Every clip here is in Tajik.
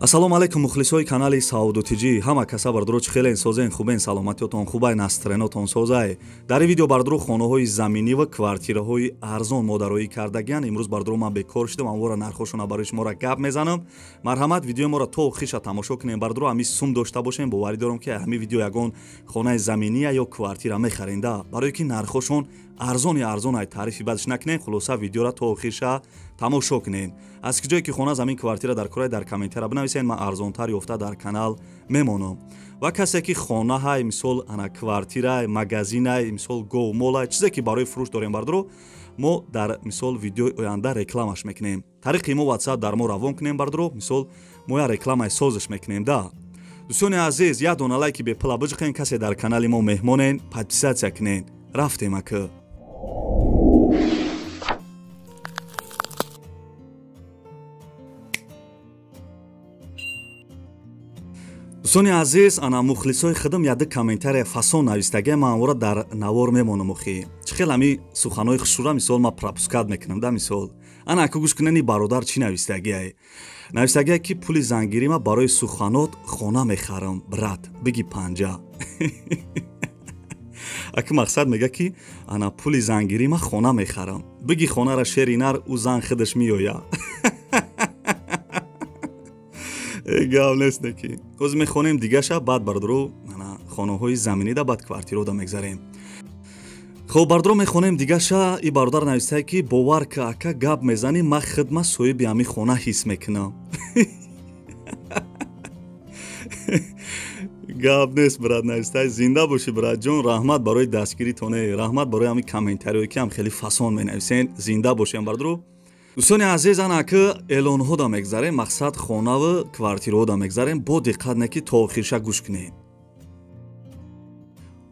Ассалому алайкум мухлисои канали Сауду ТЖ. Ҳама каса бардуро чӣ хелен созен, хубен, саломатиётон хубай, настроениятон созай. Дар ин видео бардуро хонаҳои заминӣ ва квартираҳои арзон модароӣ кардагиян. Имрӯз бардуро ман бекор шудам, амвора нархошона барои шуморо гап мезанам. Марҳамат, видеои моро то охириша тамошо кунем. Бардуро ҳами сум дошта бошем, боварӣ дорам ки ҳами видео ягон хонаи заминия ё квартира мехаренда. Барои ки нархошон арзони арзон ай, таърифи бадш накунем. Хулоса, видеоро то охирша тамошо кунем. Аз ҷое ки хона, замин, квартира дар кораи, дар комментария бинависед, ман арзонтар ёфта дар канал мемонам. Ва касе ки хонаҳай, мисол ана квартирай, магазинай, мисол говмолай, чизе ки барои фурӯш дорем бардуро, мо дар мисол видеои оянда рекламаш мекунем. Тариқи мо WhatsApp дар мо равон кунем бардуро, мисол мо я рекламаи созиш мекунем да. Дӯстони азиз, як дона лайки бепула биҷиқен, касе дар канали мо меҳмонен, подписатсия кунен. Рафтем ака. Дӯстони азиз, ана мухлисои худам яды комментария фасон навистагия, ман амвора дар навор мемонам. Охи чӣ хел ҳами суханҳои хушура мисол ман пропускат мекунам да. Мисол ана ака гӯш кунени, бародар чӣ навистагиай. Навистагиай ки пули зангирима барои суханот хона мехарам, брат, биги панҷа. Ака мақсад мега ки ана пули зангирима хона мехарам, биги хонара шери нар, ӯ зан худаш меоя. Гап нест неки. Ҳозир мехонем дигаша, баъд бардуро хонаҳои заминида, баъд квартирода мегзарем. Хоб бардуро, мехонем дигаша. И бародар навистае ки бовар ка ака, гап мезанӣ, ман хидма соҳиби ҳамин хона ҳис мекунам. Гап нест, брат, навистае. Зинда бошӣ, братҷон, раҳмат барои дастгиритоне, раҳмат барои ҳамин комментариҳое ки ҳам хеле фасон менависен. Зинда бошем бардуро. Дӯстони азиз, ана ака эълонҳода мегзарем, мақсад хонаву квартираҳода мегзарем. Бо диққат не ки то охирша гӯш кунем.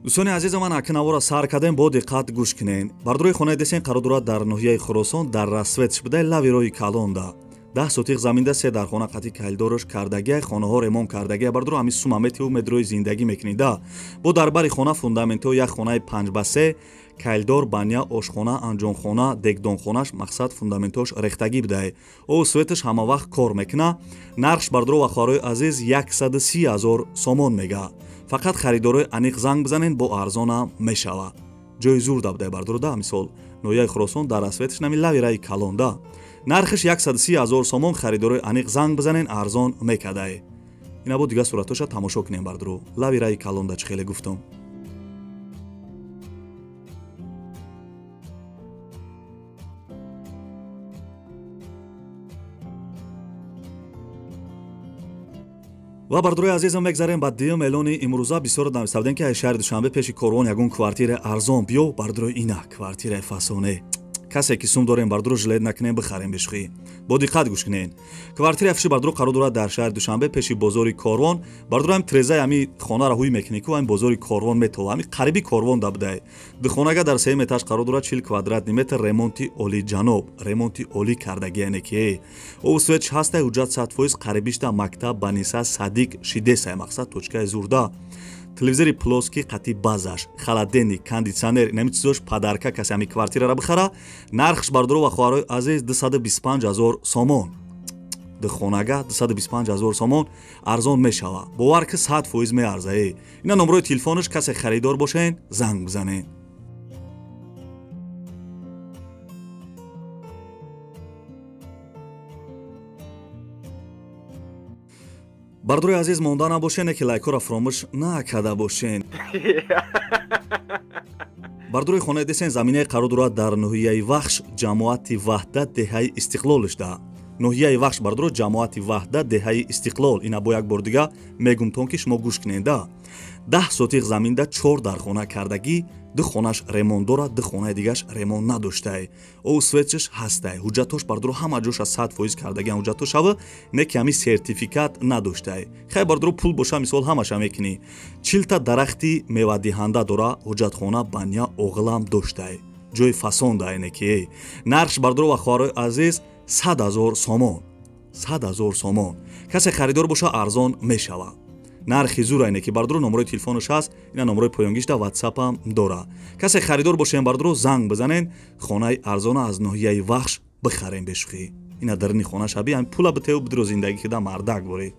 Дӯстони азиз, ман ака навора сар кардем, бо диққат гӯш кунем. Бардурои хонаи десен қарор дорад дар ноҳияи Хуросон, дар Рассветш будай, лави роҳи калонда. 10 сотиқ заминда се дархона қатъи калидорш кардагия, хонаҳо ремонт кардагия. Бардуро ҳами сума метиву медрои зиндагӣ мекунида. Бо дар бари хона фундаментҳо як хонаи 5 ба 3, калидор, баня, ошхона, анҷонхона, дегдонхонаш, мақсад фундаментҳош рехтагӣ будай. О светаш ҳама вақт кор мекуна. Нархш, бардуро ва хоҳарои азиз, 130 000 сомон мега. Фақат харидорои аниқ занг бизанен, бо арзонам мешава. Ҷои зурда будай бардуро да, мисол ноҳияи Хуросон, дар Рассветш, нами лави раи калонда. Нархиш 130 000 сомон, харидорои аниқ занг бизанен, арзон мекадай. Ина бо дига суратоша тамошо кунем бардуро. Лави раи калонда, чӣ хеле гуфтам. Ва бардурои азизам, мегзарем ба дуюм эълони имрӯза. Бисёр нависта будем ки аз шаҳри Душанбе пеши корвон ягон квартираи арзон биё. Бардурои, ина квартираи фасоне. Касе ки сум дорем бардуро, жалеть накунем, бихарем бешухӣ. Бо диққат гӯш кунен. Квартираи афши бардуро қарор дорад дар шаҳри Душанбе, пеши бозори Корвон. Бардуро, ҳами трезаи ҳами хонаро ҳуй мекунӣ ку, ҳами бозори Корвон метова, ҳами қариби корвон да будай. Духонага дар сеюм этаж қарор дорад, 40 квадратный метр, ремонти олиҷаноб, ремонти олӣ кардагӣ, яъне ки обу светш ҳастай, ҳуҷҷат 100%, қарибишта мактаб, баниса, садик шидесай, мақсад точкаи зурда. Телевизори плоский қати базаш, холодильник, кондитсионер, инами чизош подарка. Касе ҳами квартирара бихара, нархш, бардуро ва хоҳарои азиз, 225 ҳазор сомон. Духонага 225 ҳазор сомон, арзон мешава. Бовар ки, 100% меарза. Ина номрои телефонаш, касе харидор бошен, занг бизанед. Бардурои азиз, монда набошен, ки лайкҳоро фуромӯш накарда бошен. Бардурои хонаи десен заминае қарор дорад дар ноҳияи Вахш, ҷамоати Ваҳдат, деҳаи Истиқлолишда. Ноҳияи Вахш бардуро, ҷамоати Ваҳдат, деҳаи Истиқлол. Ина бо як бор дига мегумтон ки шумо гӯш куненда. 10 сотиқ заминда чор дархона кардагӣ, ду хонаш ремонт дорад, ду хонаи дигаш ремонт надоштай. О светшаш ҳастай, ҳуҷҷатош бардуро ҳама ҷоша 100% кардагиан ҳуҷҷатошава, не ки ҳами сертификат надоштай. Хай бардуро, пул боша, мисол ҳамаша мекунӣ. 40-та дарахти мевадиҳанда дора, ҳуҷҷатхона, баня, оғилам доштай. Ҷои фасон дайне ки. Нархш, бардуро ва хоҳарои азиз, 100 000 сомон, 100 000 сомон. Касе харидор боша, арзон мешава. Нархи зурайне ки бардуро. Номрои телефонаш ҳаст, ина номрои поёнгишда, ватсапам дора. Касе харидор бошем бардуро, занг бизанен, хонаи арзона аз ноҳияи Вахш бихарем бешухӣ. Ина дарни хона шаби ҳами пула битеу бидро зиндагӣ кида мардак борӣ.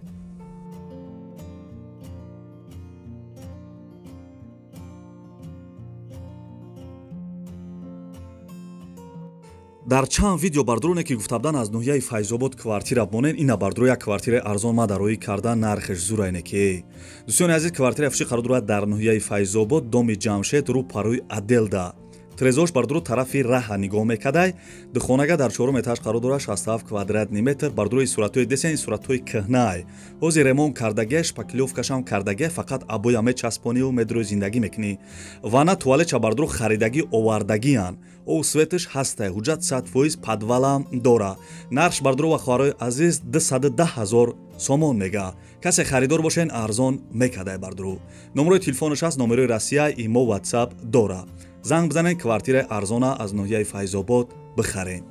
Дар чанд видео бардуроне ки гуфта будан аз ноҳияи Файзобод квартира бонен, ина бардуро як квартираи арзон ма дароӣ карда нархеш зурайне ки. Дӯстони азиз, квартираи фуши қарор дорад дар ноҳияи Файзобод, доми Ҷамшед, рӯ парои Аделда. Трезош бардуро тарафи раҳа нигоҳ мекардай. Духонага дар чорум этаж қарор дорад, 67 квадратный метр. Бардурои суратҳои десен, суратҳои кӯҳнаай. Ҳозир ремонт кардагия, шпаклёвкашам кардагия, фақат абоя мечаспониву медрои зиндагӣ мекунӣ. Вана туалетша бардуро харидагӣ овардагиян. Ов светаш ҳастай, ҳуҷҷат 100% подвалам дора. Нархш бардуро ва хоҳарои азиз 210 000 сомон мега. Касе харидор бошен арзон мекадай бардуро. Номерои телефонаш ҳаст, номерои Россия, имо, WhatsApp дора. Занг бизанед, квартираи арзона аз ноҳияи Файзобод бихаред.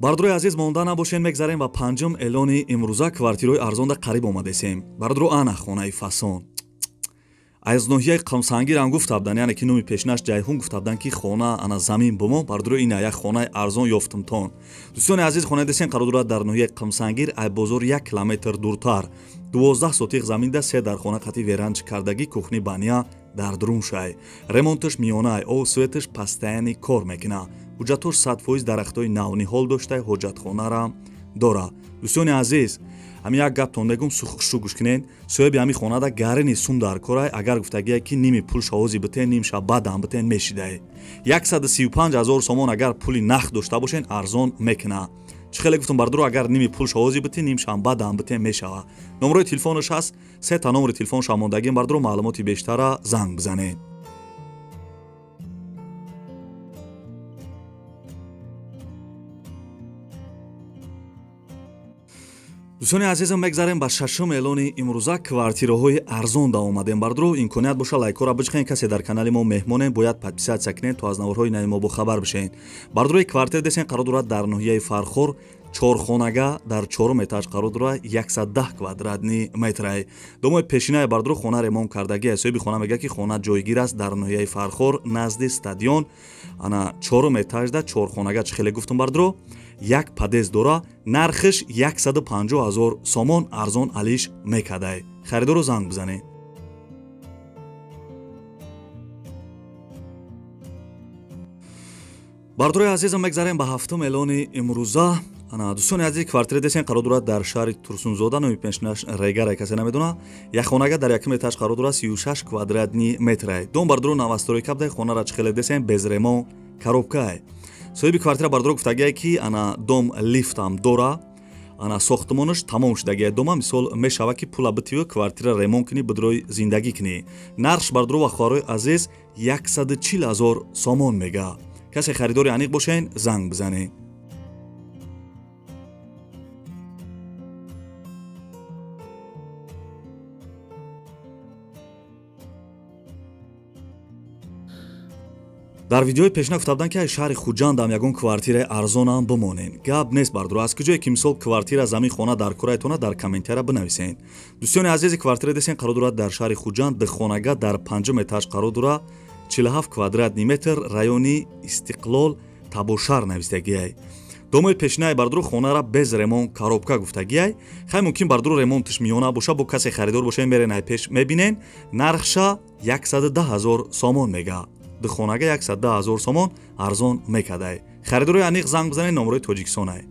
Бардурои азиз, монда набошен, мегзарем ва панҷум эълони имрӯза. Квартираҳои арзонда қариб омадесем. Бардуро ана хонаи фасон. Аз ноҳияи Қамсангирам гуфта будан, яъне ки номи пешинаш Ҷайҳун гуфта будан, ки хона ана замин бумо. Бардуро ина як хонаи арзон ёфтумтон. Дӯстони азиз, хонаи десен қарор дорад дар ноҳияи Қамсангир, ай бозор 1 километр дуртар. 12 сотиқ заминда, 3 дар хона қати веранч кардагӣ, кухни баня дар дуруншай. Ремонташ миёнай, ов светаш постоянный кор мекуна. Ҳуҷҷатош 100% дарахтои навниҳол доштай, ҳоҷатхонара дора. Дӯстони азиз, ҳамин як гаптон мегум, хушрӯ гӯш кунед. Соҳиби ҳамин хонада гарини сум дар корай, агар гуфтагие ки ними пул шавози битен, ним шаб баъдам битен мешидай. 135 000 сомон агар пули нақд дошта бошен арзон мекуна. Чӣ хеле гуфтум бардуро, агар ними пул шавози битен, ним шаб баъдам битен мешава. Номерои телефонаш ҳаст, се та номери телефонша мондагим бардуро, маълумоти бештара занг бизанед. Дӯстони азизам, мегзарем ба шашум эълони имрӯза. Квартираҳои арзон да омадем бардуро. Имконият боша лайкҳоро биҷиқен. Касе дар канали мо меҳмонем, бояд подписаться кунед, то аз наворҳои нави мо бохабар бишен. Бардурои квартира десен қарор дорад дар ноҳияи Фархор, чорхонага дар чорум этаж қарор дорад, 110 квадратный метрай. Домои пешинаи бардуро хона ремонт кардагӣ. Соҳиби хона мегӯяд, ки хона ҷойгир аст дар ноҳияи Фархор, назди стадион. Ана чорум этажда чорхонага, чӣ хеле гуфтум бардуро, як подъезд дора. Нархиш 150 000 сомон, арзон алиш мекадай. Харидоро занг бизанед. Бардурои азизам, мегзарем ба ҳафтум эълони имрӯза. Ана дӯстони азиз, квартира десен қарор дорад дар шаҳри Турсунзода, номи пешинаш Регара, касе намедона. Як хонага дар якум этаж қарор дорад, 36 квадратный метрай. Дом бардуро новостройка буда, хонара чӣ хеле десен без ремонт коробкай. Соҳиби квартира бардуро гуфтагие, ки ана дом лифтам дора, ана сохтмонаш тамом шудагие дома, мисол мешава ки пула битиву квартира ремонт кунӣ, бидрои зиндагӣ кунӣ. Нархш бардуро ва хоҳарои азиз 140 000 сомон мега. Касе харидори аниқ бошен, занг бизанед. Дар видеои пешина гуфта буданд, ки аз шаҳри Хуҷандам ягон квартираи арзонам бимонен. Гап нест бардуро, аз куҷое ки мисол квартира, замин, хона дар кораетона дар комментария бинависен. Дӯстони азизи, квартира десен қарор дорад дар шаҳри Хуҷанд, духонага дар панҷум этаж қарор дорад, 47 квадратный метр, райони Истиқлол, Табошар навистагиай. Домои пешинаи бардуро хонара без ремонт коробка гуфтагиай. Хай мумкин бардуро ремонтш миёна боша, бо касе харидор бошен мерен ай пеш мебинен. Нархша 110 000 сомон мега. Духонага 110 000 сомон арзон мекадай. Харидорои аниқ занг бизанед, номерои Тоҷикистонай.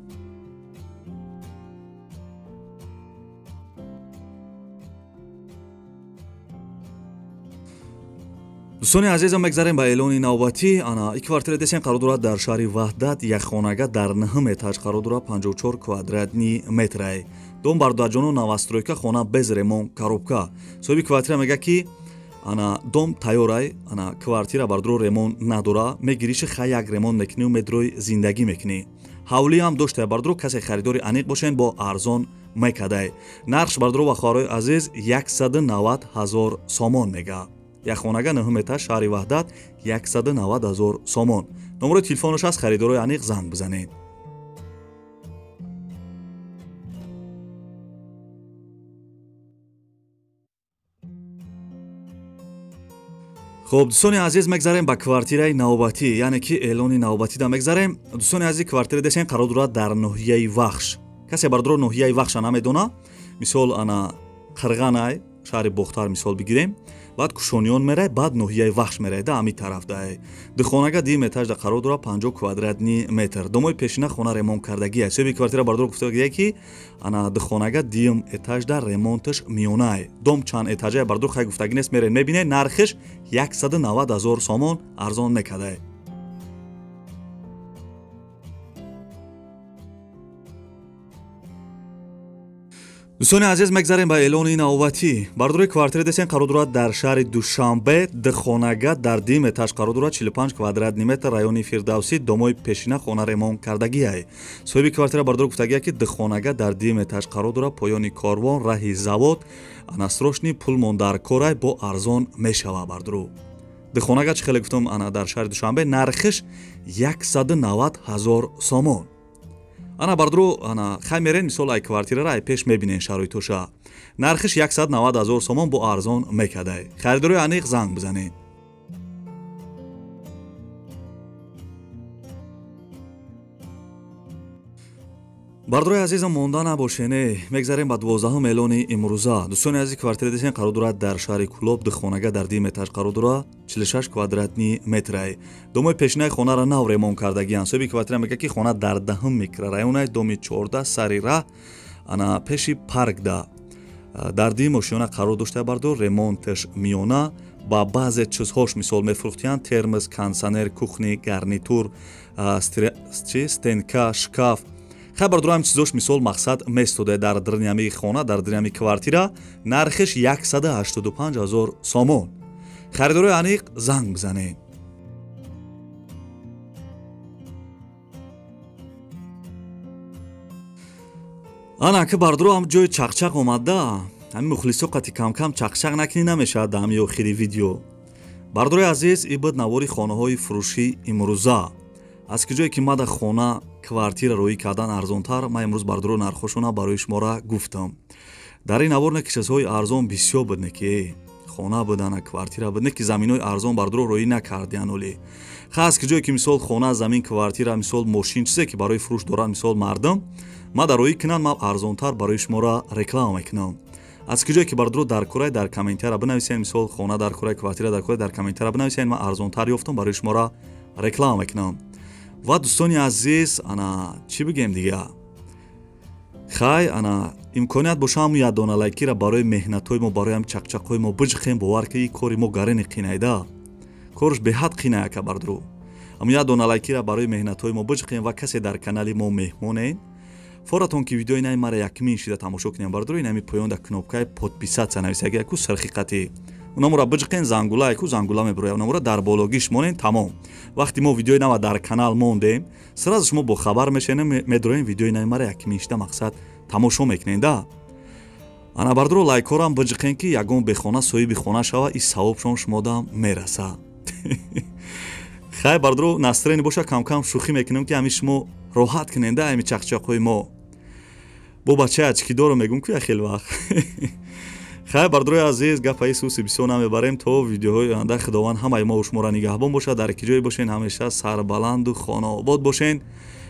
Дӯстони азизам, мегзарем ба эълони навбатӣ. Ана и квартира десен қарор дорад дар шаҳри Ваҳдат, як хонага дар нӯҳум этаж қарор дорад, 54 квадратный метрай. Дом бародарҷоно новостройка, хона без ремонт коробка. Соҳиби квартира мегӯяд, ки ана дом тайёрай, ана квартира бардуро ремонт надора, мегириши хай як ремонт мекунӣ, медрои зиндагӣ мекунӣ. Ҳавлиам доштай бардуро, касе харидори аниқ бошен, бо арзон мекадай. Нархш бардуро ва хоҳарои азиз 190 000 сомон мега. Як хонага нӯҳум этаж, шаҳри Ваҳдат, 190 000 сомон. Номерои телефонаш аст, харидорои аниқ занг бизанед. Хуб, дӯстони азиз, мегзарем ба квартираи навбатӣ, яъне ки эълони навбатида мегзарем. Дӯстони азиз, квартира десен қарор дорад дар ноҳияи Вахш. Касе бардоро ноҳияи Вахша намедона, мисол ана Қирғанай, шаҳри Бохтар мисол бигирем, баъд Кушониён мерай, баъд ноҳияи Вахш мерай, да ҳамин тараф дай. Духонага дим этажда қарор дорад, 50 квадратни метр. Домои пешина хона ремонт кардагӣ. Соҳиби квартира бардоро гуфтагия ки ана духонага дим этажда ремонташ миёнай. Дом чанд этажа бардоро хай гуфтагӣ нест, мерен мебинед, нархиш 190 000 сомон арзон мекадай. Дӯстони азиз, мегзарем ба эълони навбатӣ. Бардорои квартира десен қарор дорад дар шаҳри Душанбе, духонага дар дим этаж қарор дорад, 45 квадратни метр, райони Фирдавсӣ, домои пешина хона ремонт кардагиай. Соҳиби квартира бардоро гуфтагия ки духонага дар дим этаж қарор дорад, поёни корвон, раҳи завод, ана срочный пулмон дар корай, бо арзон мешава бардоро. Духонага чӣ хеле гуфтам, ана дар шаҳри Душанбе нархиш 190 000 сомон. Ана бардро, ана хай мерен мисол ай квартирара ай пеш мебинен шароитоша. Нархиш 190 000 сомон бо арзон мекадай. Харидорои аниқ занг бизанед. Бардорои азизам, монда набошене. Мегзарем ба 12 эълони имрӯза. Дӯстони азиз, квартира десен қарор дорад дар шаҳри Кулоб, духонага дар дим этаж қарор дорад, 46 квадратни метрай. Домои пешинаи хонара нав ремонт кардагиянд. Соҳиби квартира мегӯяд ки хона дар 10 микрорайонай, доми 14 сари раҳ, ана пеши паркда. Дар дим ошёна қарор дошта бардор, ремонташ миёна, ба баъзе чизҳош мисол мефурӯхтиянд: термос, кондиционер, кухни, гарнитур, стенка, шкаф. Хай бардор, ҳам чизош мисол мақсад местода дар даруни хона, дар даруни квартира, нархиш 185 000 сомон. Харидорои аниқ занг бизанед. Ана ки бардоро ҳам ҷои чақчақ омада, ҳамин мухлисо қати камкам чақчақ накунӣ намешавад дар ҳамин охири видео. Бардорои азиз, ин буд навори хонаҳои фурӯшӣ имрӯза. Аз ки ҷое ки мада хона квартира роӣ кардан арзонтар, ман имрӯз бардоро нархошона барои шуморо гуфтам. Дар ин навор не ки чизҳои арзон бисёр буд, не ки хона будана, квартира буд, не ки заминҳои арзон бардоро роӣ накардиян оле. Ха аз ки ҷое ки мисол хона, замин, квартира, мисол мошин, чизе ки барои фурӯш доранд мисол мардум, мада роӣ кунанд, ман арзонтар барои шуморо реклама мекунам. Аз ки ҷое ки бардоро дар курай дар комментария бинависед, мисол хона дар курай, квартира дар курай дар комментария бинависед, ман арзонтар ёфтам барои шуморо реклама мекунам. Ва дӯстони азиз, ана чӣ бигем дига? Хай, ана имконият боша ҳамун як дона лайкира барои меҳнатҳои мо, барои ҳам чақчақҳои мо биҷиқем, бовар ки кори мо гарени қинайда. Корш беҳад қинай ака бардро. Ҳамун як дона лайкира барои меҳнатҳои мо биҷиқем ва касе дар канали мо меҳмонед, форатон ки видеои наи мара якмин шида тамошо кунем бардро, ин ҳами поён дар кнопкаи подписаться нависаги яку сархи қатӣ. Унамура биҷиқен, зангула яку зангула мебирояд, унамура дар бологиш монен, тамом. Вақти мо видеои нава дар канал мондем, сразу шумо бохабар мешенем, медроем видеои наи мара якмин шида мақсад тамошо мекунем да. Ана бардро лайкҳорам биҷиқен ки ягон бехона соҳиби хона шава, ин савобшон шумодам мераса. Хай бардро, настроени боша, камкам шӯхӣ мекунем ки ҳамин шумо роҳат кунем да ҳамин чақчақҳои мо. Бо бачаи ачкидоро мегӯм ку як хел вақт. Хай бардрои азиз, гапаи суси бисёр намебарем то видеоҳои оянда. Худованд ҳамаи мо шуморо нигаҳбон бошад, дар ки ҷое бошен ҳамеша сарбаланду хонаобод бошен.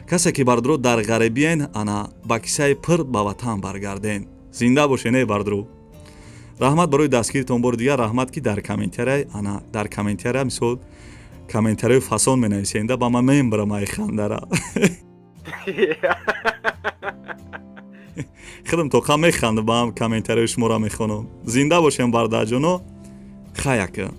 Касе ки бардро дар ғарибиен, ана ба кисаи пир ба ватан баргарден. Зинда бошен эй бардро. Раҳмат барои дастгиритон бори дигар, раҳмат ки дар комментария, ана дар комментария мисол комментарияи фасон менависенда, ба ман мембарам ай хандара. Худам тоқа механдам, ба ҳам комментарияи шуморо мехонам. Зинда бошем бародарҷоно. Хай ака.